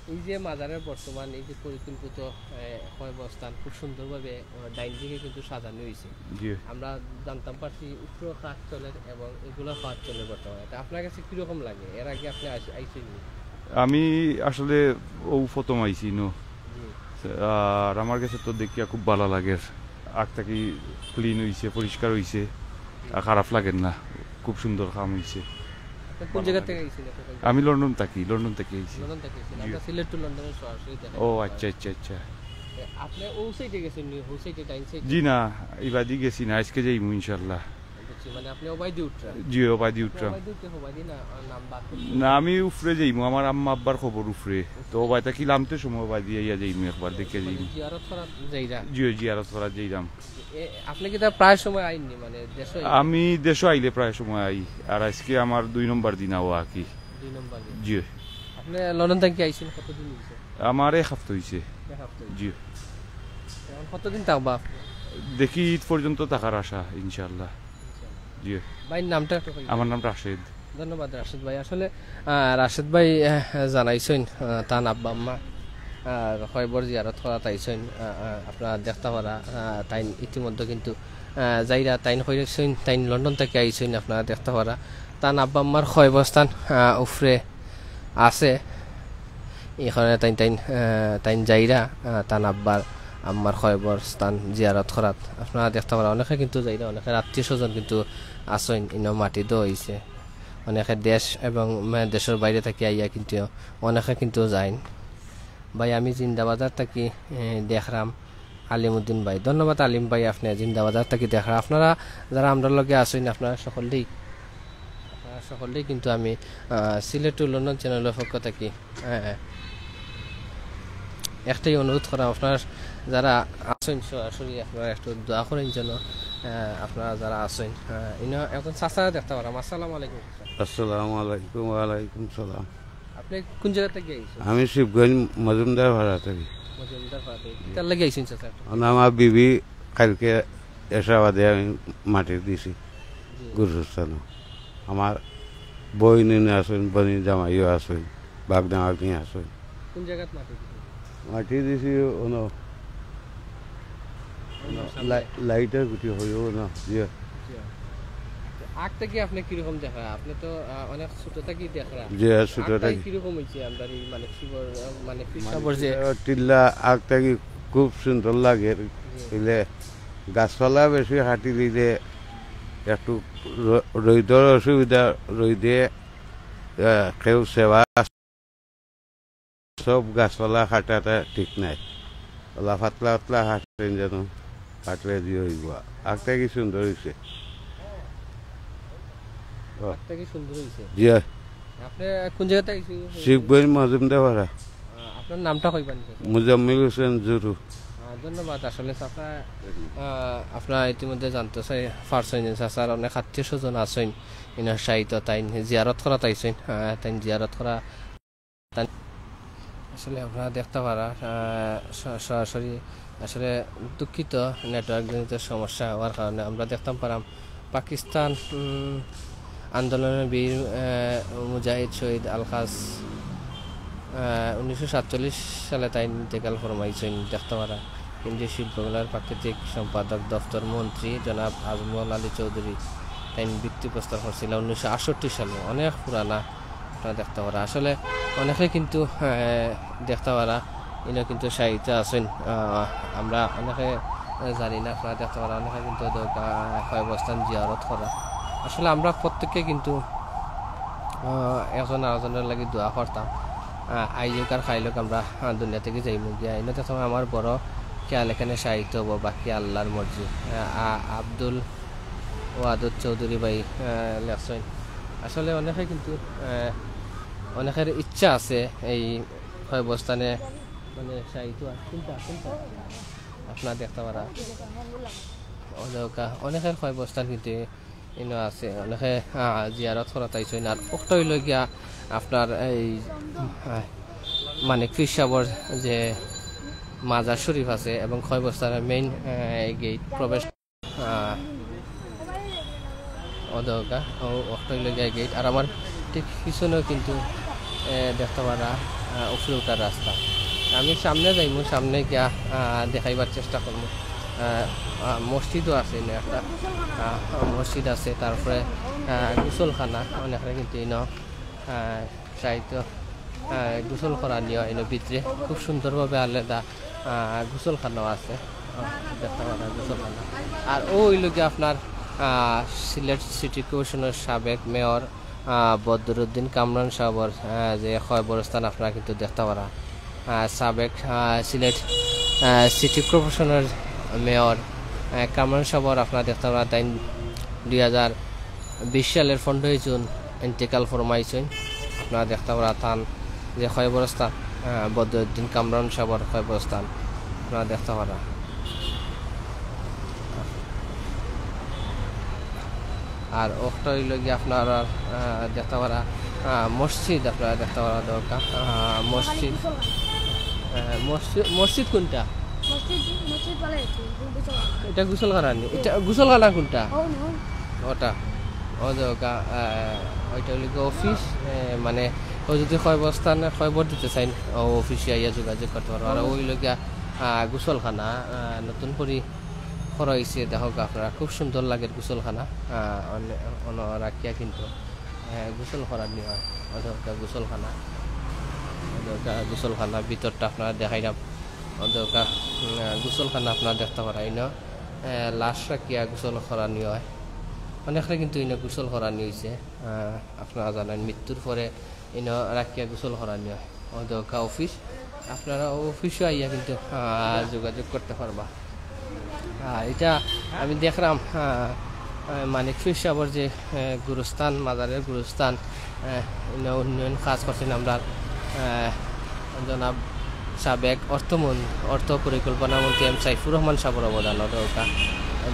এই যে মাজারের বর্তমান এই যে পরিকল্পিত, এ, কবরস্থান খুব সুন্দরভাবে, ও, ডাইন দিকে কিন্তু সাজানো হয়েছে। জি। আমরা জানতাম পারছি উপরেও কাজ চলের এবং এগুলো কাজ চলের বর্তমানে। তা আপনার কাছে কিরকম লাগে? এর আগে আপনি আস-, আইছেন নি? আমি আসলে ও প্রথম আইছি নু। জি। আর আমার কাছে তো দেখিয়া খুব ভালো লাগে। আগ থাকি ক্লিন অইছে, পরিষ্কার অইছে, আর খারাপ লাগের না, খুব সুন্দর কাম অইছে। আপনি কোন জায়গা থেকে আইছেন? আমি লন্ডন থাকি, লন্ডন থাকি আইছি। লন্ডন থেকে আইছেন? জি। আমরা সিলেট টু লন্ডনের সরাসরি দেখা। ও আচ্ছা, আচ্ছা, আচ্ছা। আপনি ও সাইডে গেছেন নি? ও সাইডে, ডাইন সাইডে? জি না, ইবাদি গেছি না, আজকে যাইমু ইনশাল্লাহ। বুঝছি, মানে আপনি ওবায়দি উঠরা? জি, ওবায়দি উঠরাম। ওবায়দি উঠে ওবায়দি না, আর নাম বাদ করতে না, আমি উপরে যাইমু, আমার আম্মা আব্বার কবর উপরে। তো ওবায়দি থাকি লামতে সময় ওবায়দি আইয়া যাইমু, একবার দেখে মানে যাইমু। জিয়ারত করাত যাইরা? জি, জিয়ারত করাত যাইরাম। এ, আপনি কি তা প্রায় সময় আইননি, মানে দেশো আইন? আমি দেশো আইলে প্রায় সময় আই, আর আজকে আমার দুই নম্বর দিন আওয়া আর কি। দুই নম্বর দিন? জি। আপনি লন্ডন থাকি আইছেন কতদিন হইছে? আমার এক হাপ্তা হইছে। এক হাপ্তা হইছে। জি। এখন কতদিন থাকবা আপনি? দেখি ঈদ পর্যন্ত থাকার আশা, ইনশাআল্লাহ। ইনশাআল্লাহ। জি। ভাইর নামটা একটু কইবেন? আমার নাম রাশেদ। ধন্যবাদ রাশেদ ভাই। আসলে, আহ, রাশেদ ভাই, আহ, জানাইছইন, আহ, তান আব্বা আম্মা, আহ, কয়বর জিয়ারত করাত আইছইন, আহ, আহ, আপনারা দেখতা পারা, আহ, তাইন ইতিমধ্যে কিন্তু, আহ, যাইরা তাইন কইছইন, তাইন লন্ডন থাকি আইছইন, আপনারা দেখতা পারা। তান আব্বা আম্মার কয়বর স্থান, আহ, উপরে আছে। এখানে তাইন, তাইন, আহ, তাইন যাইরা, আহ, তান আব্বার আম্মার কয়বর স্থান জিয়ারত করাত। আপনারা দেখতা পারা, অনেকে কিন্তু যাইরা, অনেকের আত্মীয় স্বজন কিন্তু আছইন, ইনো মাটি দেওয়া হইছে। অনেকে দেশ এবং, মানে, দেশর বাইরে থাকি আইয়া কিন্তু অনেকে কিন্তু যাইন। ভাই, আমি জিন্দাবাজার থাকি, এ, দেখরাম আলিম উদ্দিন ভাই। ধন্যবাদ আলিম ভাই, আপনি জিন্দাবাজার থাকি দেখরা। আপনারা যারা আমরার লগে আছইন, আপনারা সকলেই, আপনারা সকলেই কিন্তু আমি, আহ, সিলেট টু লন্ডন চ্যানেলের পক্ষ থাকি, আহ, একটাই অনুরোধ করাম, আপনারা যারা আছইন সরাসরি আপনারা একটু দোয়া করইন যেন, আহ, আপনারা যারা আছইন, আহ, ইনো একজন চাচা দেখতা পারাম। আসসালামু আলাইকুম। আসসালামু আলাইকুম, ওয়ালাইকুম সালাম। আপনি কোন জায়গা থাকি আইছেন? আমি শিবগঞ্জ মজুমদার পাড়া থাকি। মজুমদার পাড়া থাকি। কিতার লাগি আইছেন চাচা? মানে আমার বিবি কালকে এসা বাদে আমি মাটি দিছি জি। গুরুস্থানো। আমার বইন আছইন, বইন জামাইও আছইন, বাগনা বাগনি আছইন। কোন জায়গাত মাটি দিছেন? মাটি দিছি অনো, অনো সামনে। লাই-, লাইটর গুটি হইও না, জি। জি। তো আগ থাকি আপনি কিরকম দেখরা? আপনি তো, আহ, অনেক ছোট থাকি দেখরা। জি, ছোট আগ থাকি থাকি। কিরকম হইছে আমরার এই মানিক শিবর, আহ, মানিক পীর সাবর যে টিল্লা আগ থাকি খুব সুন্দর লাগে। জি। ইলে গাছপালা বেশি কাটি দিলে একটু র-, রইদর অসুবিধা, রইদে, আহ, কেউ সেবা সব গাছপালা কাটাটা ঠিক নাই। ওলা পাতলা পাতলা কাটেন যেন, কাটলে দিয়ে হইব। আগ থাকি সুন্দর হইছে। ও। আগ থাকি সুন্দর হইছে। জি। আপনি কোন জায়গা থাকি আইছেন? শিবগঞ্জ মজুমদার পাড়া। আহ, আপনার নামটা কইবেন কি? মুজাম্মিল হোসেন জুরু। আহ, ধন্যবাদ। আসলে চাচা, আহ, আপনারা ইতিমধ্যে জানতে চাই, পারছেন যে চাচার অনেক আত্মীয় স্বজন আছেন, ইনার সাহিত্য তাই জিয়ারত করাত আইছেন, আহ, তাই জিয়ারত করা তান-, আসলে আপনারা দেখতা পারা, আহ, স-, সরাসরি আসলে দুঃখিত, নেটওয়ার্ক জনিত সমস্যা হওয়ার কারণে আমরা দেখতাম পারাম পাকিস্তান, উম, আন্দোলনের বীর, আহ, মুজাহিদ শহীদ আলকাস, আহ, উনিশশো সাতচল্লিশ সালে তাইন ইন্তেকাল ফরমাইছইন দেখতা পারা। কেন্দ্রীয় শিল্পকলার প্রাকৃতিক সম্পাদক দপ্তর মন্ত্রী জনাব আজমল আলী চৌধুরী তাইন ভিত্তি প্রস্তর করছিলা উনিশশো আটষট্টি সালে। অনেক পুরানা আপনারা দেখতা পারা। আসলে অনেকে কিন্তু, আহ, দেখতা পারা, ইনো কিন্তু সাহিত্য আছেন। আহ, আমরা অনেকে জানি না, আপনারা দেখতা পারা, অনেকে কিন্তু দরগা, আহ, কবরস্থান জিয়ারত করা। আসলে আমরা প্রত্যেকে কিন্তু, আহ, একজন আরেকজনের লাগি দোয়া করতাম। আহ, আইজ হোক আর কাইল হোক আমরা, আহ, দুনিয়া থাকি যাইমু গিয়া। ইনো তো আমার বড় খেয়াল এখানে সাহিত্য হবো, বাকি আল্লাহর মর্জি। আহ, আ-, আব্দুল ওয়াদুদ চৌধুরী ভাই, আহ, লেখছইন। আসলে অনেকে কিন্তু, আহ, অনেকের ইচ্ছা আছে এই কবরস্থানে, মানে, শায়িত আর কোনটা, কোনটা? আপনারা দেখতা পারা। অনেকে, অনেকের কবরস্থান কিন্তু ইনো আছে, অনেকে, আহ, জিয়ারত করাত আইছইন। আর অকটা অইলো গিয়া আপনার এই, আহ, মানিক পীর সাবর যে মাজার শরীফ আছে এবং কবরস্থানের মেইন, আহ, গেট প্রবেশ আহ, অদৌকা, ও, অকটা অইলো গিয়া গেট। আর আমার ঠিক পিছনেও কিন্তু, এ, দেখতা পারা, আহ, উপরে উঠার রাস্তা। আমি সামনে যাইমু, সামনে গিয়া, আহ, দেখাইবার চেষ্টা করমু। আহ, আহ, মসজিদও আছে এনে একটা, আহ, মসজিদ আছে, তারপরে, আহ, গোসলখানা, অনেকরে কিন্তু ইনো, আহ, চাইতো, আহ, গোসল করা নিয়ে এনে ভিতরে খুব সুন্দরভাবে আলাদা, আহ, গোসলখানাও আছে। দেখতে পারা গোসলখানা। আর ও অইল গিয়া আপনার, আহ, সিলেট সিটি কর্পোরেশনের সাবেক মেয়র, আহ, বদরুদ্দিন কামরান সাহেবর, আহ, যে কবরস্থান আপনারা কিন্তু দেখতে পারা। আহ, সাবেক, আহ, সিলেট, আহ, সিটি কর্পোরেশনের মেয়র, আহ, কামরান সাহেবর আপনারা দেখতে পারা, তাইন দুই হাজার বিশ সালের পনেরোই জুন ইন্তেকাল ফরমাইছইন। আপনারা দেখতে পারা তান যে কবরস্থান, আহ, বদরুদ্দিন কামরান সাহেবর কবরস্থান আপনারা দেখতে পারা। আর ওটা অইল গিয়া আপনারা, আহ, দেখতে পারা, আহ, মসজিদ আপনারা দেখতে পারা দরকার। আহ, মসজিদ, আহ, মসজিদ, মসজিদ কোনটা? মসজিদ, মসজিদ বলে এটা, গোসলখানা। এটা গোসলখানা নি? এটা গোসলখানা কোনটা? ওটা। ও দরকার, আহ, ওইটা অইল গিয়া অফিস, আহ, মানে, ও যদি কবরস্থানে কবর দিতে চাইন, ও অফিসে আইয়া যোগাযোগ করতে পারবা। আর ওই লগিয়া, আহ, গোসলখানা, আহ, নতুন করি করা অইছে, দেখউক্কা আপনারা, খুব সুন্দর লাগে গোসলখানা। আহ, অনে-, অনো রাখিয়া কিন্তু, আহ, গোসল করানি অয়। অউ দেখউক্কা গোসলখানা, অউ দেখউক্কা গোসলখানা, ভিতরটা আপনারা দেখাইলাম। অউ দেখউক্কা, উম, আহ, গোসলখানা আপনারা দেখতে পারা, ইনো, আহ, লাশ রাখিয়া গোসল করানি অয়। অনেকরে কিন্তু ইনো গোসল করানি অইছে। আহ, আপনারা জানইন, মৃত্যুর পরে ইনো রাখিয়া গোসল করানি অয়। অউ দেখউক্কা অফিস, আপনারা অফিসো আইয়া কিন্তু, আহ, যোগাযোগ করতে পারবা। আর ইটা আমি দেখরাম, আহ, আহ, মানিক পীর সাহেবর যে, আহ, গুরুস্থান, মাজারের গুরুস্থান, আহ, ইনো উন্নয়ন কাজ করছইন আমরার, আহ, জনাব সাবেক অর্থমন-, অর্থ পরিকল্পনা মন্ত্রী এম সাইফুর রহমান সাহেবর অবদান অউ দেখউক্কা।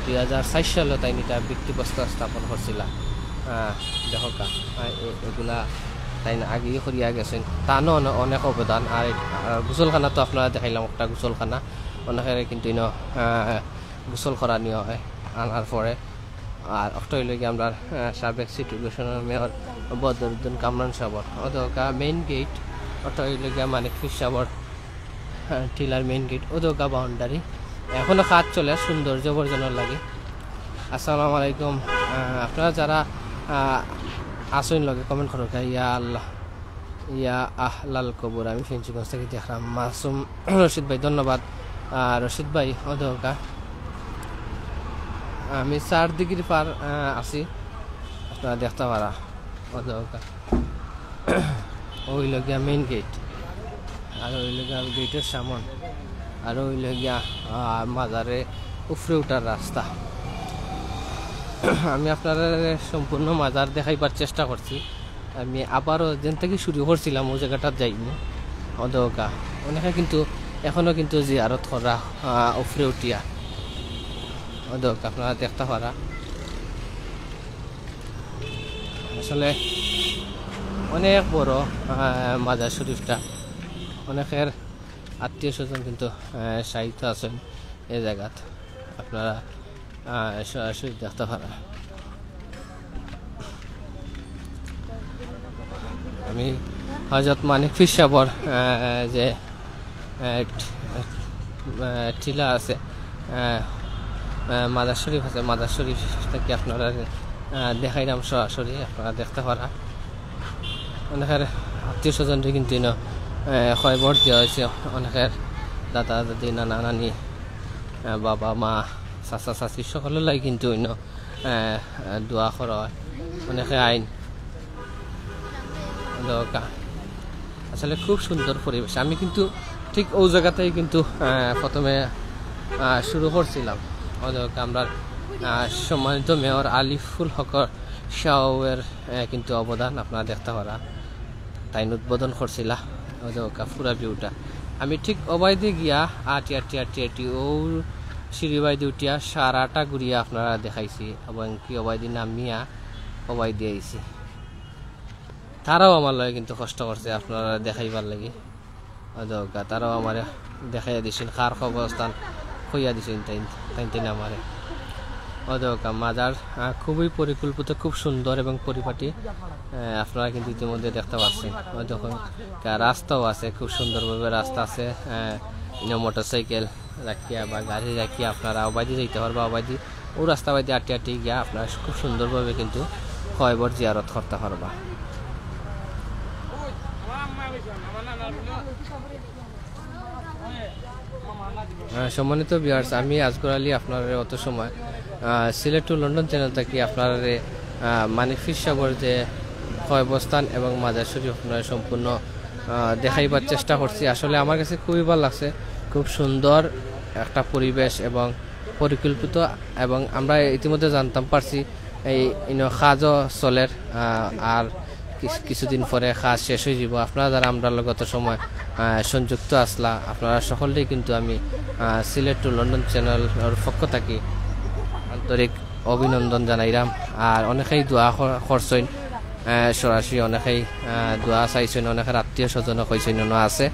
দুই হাজার চাইর সালো তাইন ইটা ভিত্তিপ্রস্তর স্থাপন করছিলা। আহ, দেখউক্কা, আহ, এ-, এগুলা তাইন আগেই করিয়া গেছইন। তানও অনে-, অনেক অবদান। আর, আর গোসলখানা তো আপনারা দেখাইলাম, একটা গোসলখানা। অনেকের কিন্তু ইনো, আহ, গোসল করানি অয় আনার পরে। আর ওটা অইল গিয়া আমরার, আহ, সাবেক সিটি কর্পোরেশনের মেয়র বদরুদ্দিন কামরান সাহেবর। অউ দেখউক্কা মেইন গেট, ওটা অইল গিয়া মানিক পীর সাহেবর, আহ, টিলার মেইন গেট। অউ দেখউক্কা বাউন্ডারি। এখনো কাজ চলে, সৌন্দর্য বর্ধনের লাগি। আসসালামু আলাইকুম। আহ, আপনারা যারা, আহ, আছইন লগে কমেন্ট করউক্কা, ইয়া আল্লাহ। ইয়া আহলাল কবুর, আমি ফেঞ্চুগঞ্জ থাকি দেখরাম। মাসুম রশিদ ভাই, ধন্যবাদ। আহ, রশিদ ভাই, অউ দেখউক্কা। আমি চার দিঘির পার, আহ, আছি। আপনারা দেখতে পারা। অউ দেখউক্কা। অউ অইল গিয়া মেইন গেট। আর অউ অইল গিয়া গেটর সামন। আর অউ অইল গিয়া, আহ, মাজারে উপরে উঠার রাস্তা। আমি আপনারারে সম্পূর্ণ মাজার দেখাইবার চেষ্টা করছি। আমি আবারও যেন থাকি শুরু করছিলাম, অউ জাগাটাত যাইমু। অউ দেখউক্কা, অনেকে কিন্তু এখনো কিন্তু জিয়ারত করা, আহ, উপরে উঠিয়া। অউ দেখউক্কা, আপনারা দেখতে পারা। আসলে অনেক বড়, আহ, মাজার শরীফটা। অনেকের আত্মীয় স্বজন কিন্তু, আহ, শায়িত আছইন এই জাগাত। আপনারা, আহ, সরাসরি দেখতে পারা। আমি হযরত মানিক পীর সাহেবর, আহ, যে, আহ, টি-, আহ, টিলা আছে, আহ, আহ, মাজার শরীফ আছে, মাজার শরীফ থাকি আপনারা, আহ, দেখাইলাম সরাসরি, আপনারা দেখতে পারা। অনেকের আত্মীয় স্বজনরে কিন্তু ইনো, আহ, কবর দেওয়া অইছে, অনেকের দাদা দাদি, নানা নানি, আহ, বাবা মা, চাচা চাচি সকলর লাগি কিন্তু ইনো, আহ, দোয়া করা অয়। অনেকে আইন। অউ দেখউক্কা। আসলে খুব সুন্দর পরিবেশ। আমি কিন্তু ঠিক অউ জাগাতেই কিন্তু, আহ, প্রথমে, আহ, শুরু করছিলাম। অউ দেখউক্কা, আমরার, আহ, সম্মানিত মেয়র আলিফুল হক সাহেবর, আহ, কিন্তু অবদান আপনারা দেখতে পারা। তাইন উদ্বোধন করছিলা। অউ দেখউক্কা পুরা ভিউটা। আমি ঠিক অবায়দি গিয়া আটি, আটি, আটি, আটি, অউ সিঁড়ি বাইদি উঠিয়া সারাটা ঘুরিয়া আপনারারে দেখাইছি, এবং কি অবায়দি নামিয়া অবায়দি আইছি। তারাও আমার লগে কিন্তু কষ্ট করছে আপনারারে দেখাইবার লাগি। অউ দেখউক্কা, তারাও আমারে দেখাইয়া দিছইন, কার কবরস্থান কইয়া দিছইন তাইন, তাইন তাইন আমারে। অউ দেখউক্কা, মাজার, আহ, খুবই পরিকল্পিত, খুব সুন্দর এবং পরিপাটি। আহ, আপনারা কিন্তু ইতিমধ্যে দেখতে পাচ্ছেন। অউ দেখউক্কা, কা-, রাস্তাও আছে, খুব সুন্দরভাবে রাস্তা আছে। আহ, ইনো মোটরসাইকেল রাখিয়া বা গাড়ি রাখিয়া আপনারা অবায়দি যাইতে পারবা, অবায়দি অউ রাস্তা বাইদি আটি আটি গিয়া আপনারা খুব সুন্দরভাবে কিন্তু কবর জিয়ারত করতে পারবা। আহ, সম্মানিত ভিউয়ার্স, আমি আজগর আলী আপনারারে অত সময়, আহ, সিলেট টু লন্ডন চ্যানেল থাকি আপনারারে, আহ, মানিক পীর সাবর যে কবরস্থান এবং মাজার শরীফ আপনারারে সম্পূর্ণ, আহ, দেখাইবার চেষ্টা করছি। আসলে আমার কাছে খুবই ভালা লাগছে, খুব সুন্দর একটা পরিবেশ এবং পরিকল্পিত, এবং আমরা ইতিমধ্যে জানতাম পারছি এই ইনো কাজও চলের, আহ, আর কিছ-, কিছুদিন পরে কাজ শেষ অইযিবো। আপনারা যারা আমরার লগে অত সময়, আহ, সংযুক্ত আছলা, আপনারা সকলরেই কিন্তু আমি, আহ, সিলেট টু লন্ডন চ্যানেলর পক্ষ থাকি আন্তরিক অভিনন্দন জানাইরাম। আর অনেকেই দোয়া কর-, করছইন, আহ, সরাসরি অনেকেই, আহ, দোয়া চাইছইন, অনেকের আত্মীয় স্বজন কইছইন অনো আছে।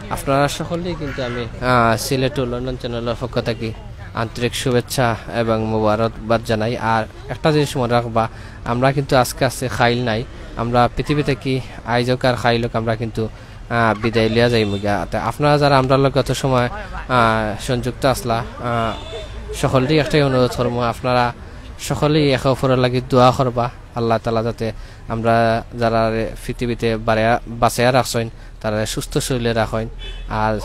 আপনারা সকলরেই কিন্তু আমি, আহ, সিলেট টু লন্ডন চ্যানেলর পক্ষ থাকি আন্তরিক শুভেচ্ছা এবং মোবারকবাদ জানাই। আর একটা জিনিস মনে রাখবা, আমরা কিন্তু আজকে আছে কাইল নাই, আমরা পৃথিবী থাকি আইজ অউক আর কাইল অউক আমরা কিন্তু, আহ, বিদায় লইয়া যাইমুগিয়া। তে আপনারা যারা আমরার লগে অত সময়, আহ, সংযুক্ত আছলা, আহ, সকলরেই একটাই অনুরোধ করমু, আপনারা সকলেই একে অপরর লাগি দোয়া করবা, আল্লাহ তাআলা যাতে আমরা যারারে পৃথিবীতে বাড়াইয়া-, বাঁচাইয়া রাখছইন, তারারে সুস্থ শরীরে রাখইন। আর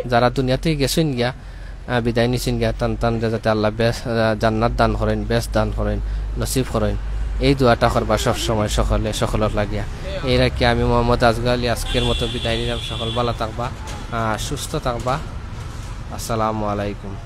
যারা দুনিয়া থাকি গেছইন গিয়া, আহ, বিদায় নিছইন গিয়া, তান তানরে যাতে আল্লাহ বেশ, আহ, জান্নাত দান করইন, বেশ দান করইন, নসিব করইন। এই দোয়াটা করবা সব সময় সকলে, সকলর লাগিয়া। এই রাখি আমি মোহাম্মদ আজগর আলী আজকের মতো বিদায় নিলাম। সকল ভালা থাকবা, আহ, সুস্থ থাকবা। আসসালামু আলাইকুম।